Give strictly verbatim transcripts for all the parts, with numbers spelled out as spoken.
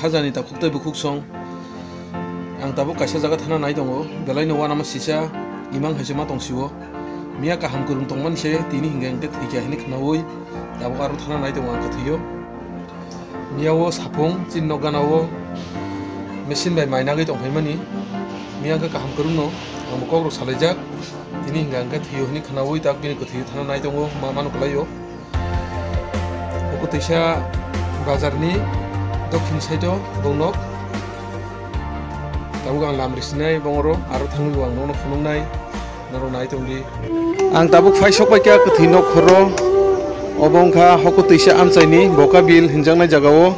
Hajani takhuk tei bukhuk song. Ang tabuk kaisa jaga thana nai tongo, belaino uanama sisa imang hai se ma tong sio. Miya kaham kwrwng tongmani se tini hinkhe hinkhe thwikha hinwi khwnaui tabuk aro thana nai tongo ang kwthwio. Miya o saphung chini nok gana o machine bai mai nagwi tongphaimani. Miya hinkhe kaham kwrwngno ang bo kok rok salaijak. Tini hinkha hinkhe thwio hinwi khwnaui tabuk bini kwthwio thana nai tongo, ma mano kwlaio. Oko teisa bazarni dokhin side-o bong nok. Tabuk ang lam risinai bongoro, aro thangwi bo ang nokno phunuknai, norok nai tongdi. Ang tabuk phai sok bai kha kwthwi nok khoro. Obo wngkha hoko teisa amchaini Bokabil hinjaknai jagao.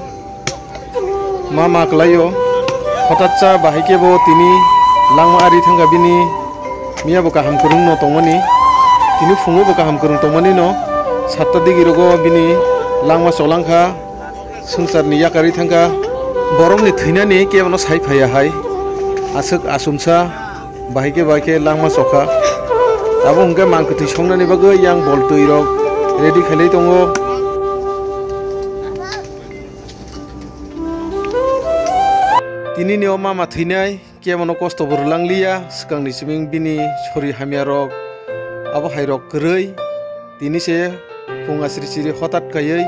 Ma ma kwlaio. Hotatsa bahai khe bo tini langma ari thangkha bini. Miya bo kaham kwrwngno tongmani. Tini phungo bo kaham kwrwng tongmani no. Satta digi rogo bini langma cholangkha. Swngcharni yakarwi thangkha. Borokni thwinani kebono sai phaiya hai. Aswk asumsa bahai khe bahai khe langma chokha. Abo hwnkhe mang kwthwi songnani bagwi yang bol twi rok ready khailai tongo. Tinini o mama thwinai, kebono kosto bo rwlangliya, swkangni siming bini sori hamya rok, abo hai rok kwrwi, tini se phung asri siri hotat kaiwi,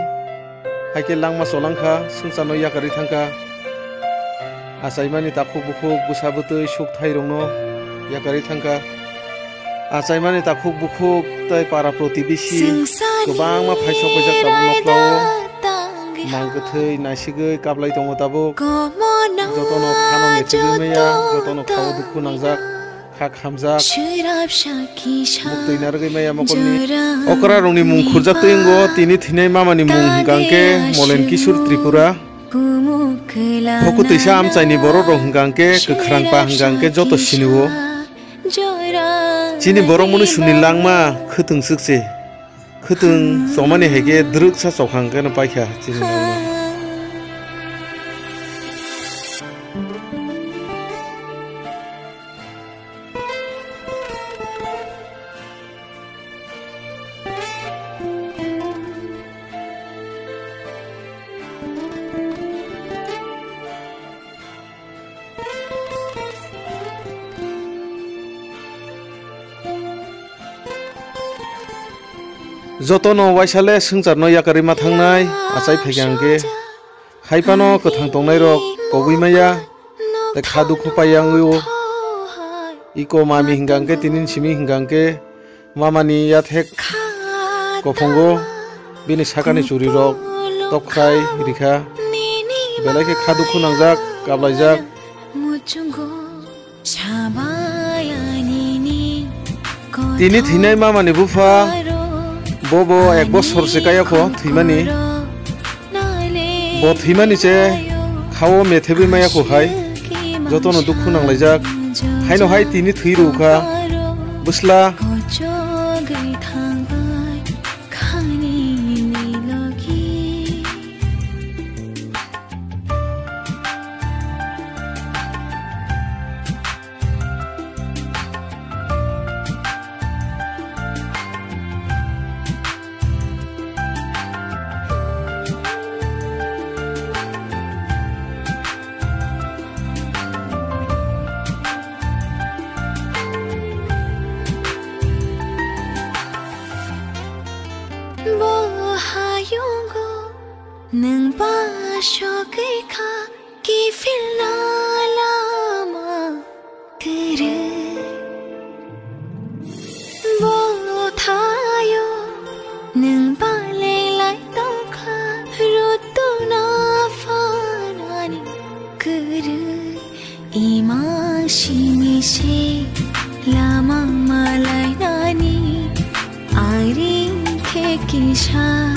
hai khe langma cholangkha, swngcharno yakarwi thangkha. Achaimani takhuk bukhuk, bwsa bwtwi, suk thai rokno yakarwi thangkha. Achaimani takhuk bukhuk tei para protibesi kwbangma phai sok paijak tabuk nokhlao. Mang kwthwi naisigwi kaplai tongo tabuk. Jotono khano methegwi maya, jotono khao dukhu nangjak, kha khamjak. Muktwi narwgwi maya mokolni. Okra rokni mung khurjak twi wngo, tini thwinai mamani mung hwnkha hwnkhe Molen Kishore Tripura. Hokutwisa amchaini borok rok hwnkha hwnkhe kwkhrang pa hwnkha hwnkhe joto sinio. Chini borok mwnwi suni langma khwtwng swk se. Khwtwng chomani hai khe dwrwksa chokha hwnkhe no paikha chini langma. Jotono waisa le swngcharno yakarwi ma thangnai, achai phaikha hwnkhe. Hai phano kwthang tongnairok kogwi maya, tei kha dukhu paiya wngwi o. Iko mami hwnkha hwnkhe, tini simi hwnkha hwnkhe, mamani yathek kophongo, bini sakani churirok tokkhrai rikha, belai khe kha dukhu nangjak, kaplaijak. Tini thwinai mamani bupha, bo bo ek bosor se kaya kho thwimani. Bo thwimani se khao methebwi maya kho hai, jotono dukhu nanglaijak. Haino hai tini thwi rw kha bwsla. Bo hayungo nwng ba sogwi kha. Kiphilna lama kwrwi. Bo thaio nwng bale lai tongkha, rutuna phanani kwrwi. Ima simi se lama malainani. Ari khe kisa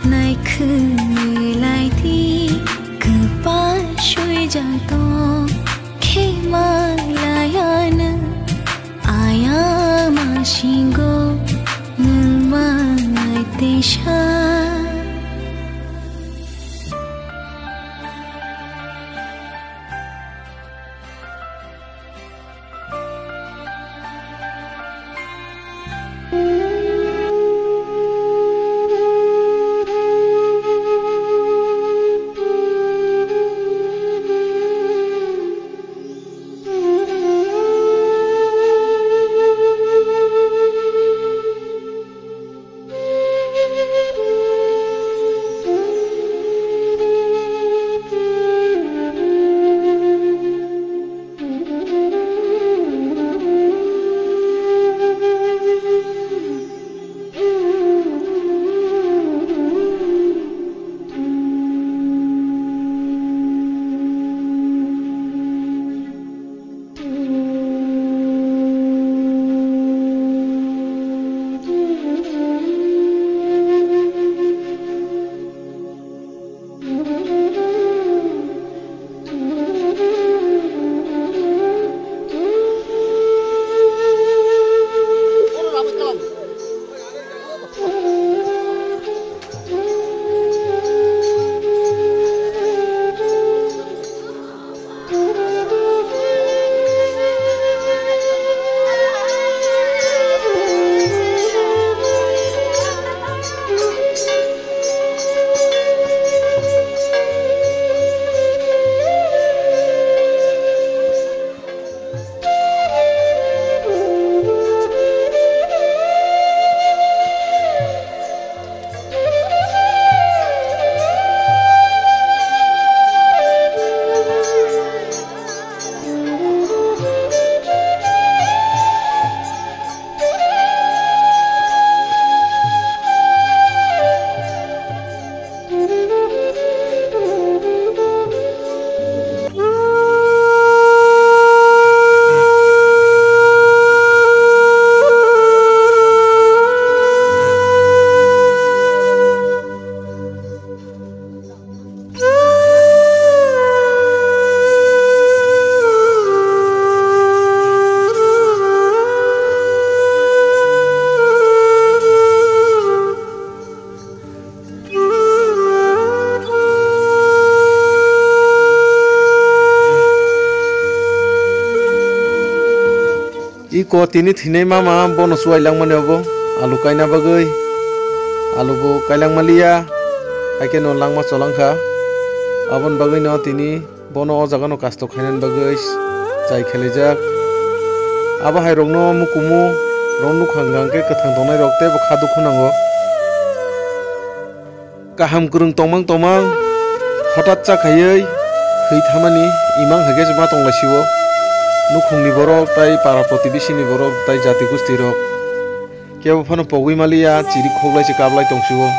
naikhwlai di, kwpal swijak tong khe malaiano. Ayang masingo nwng manai teisa. Ko tini thinai mama bono chuwai langmani obo, alu kaina bagwi. Alu bo kailangma liya, haikhe no langma cholangkha. Aboni bagwi no tini bono o jaga no kasto khainani bagwi chai khelaijak. Abo hai rokno mukumu rok nukha hwnkha hwnkhe kwthang tongnai rok teibo kha dukhu nango. Kaham kwrwng tongmang tongmang, hothat cha khaiwi thwi thamani imang hai khe se ma tong lai sio. Nukhungni borok tai para protibishini borok tai jati gusti rok kebo phano pogwi maliya, chiri khoklai se kablai tong sio.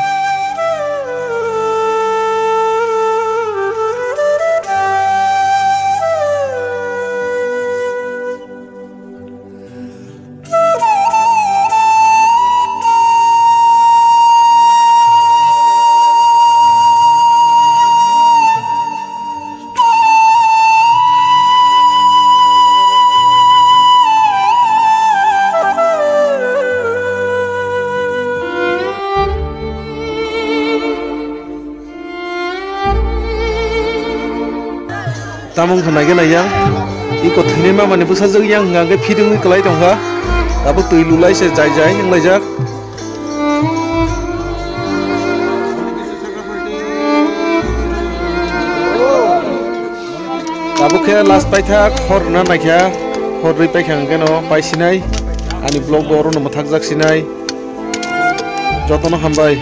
Tamo wngkha naikhe naiyang. Iko thwinai mamani bwsajwk yang hwnkha hwnkhe fitungwi kwlai tongkha. Abo twi lulai se jai jai wnglaijak. Abo khe last paithak hor rwna naikha. Hor rwi paikha hwnkhe no paisinai. Ani vlog bo orono mwthakjak sinai. Jotono hambai.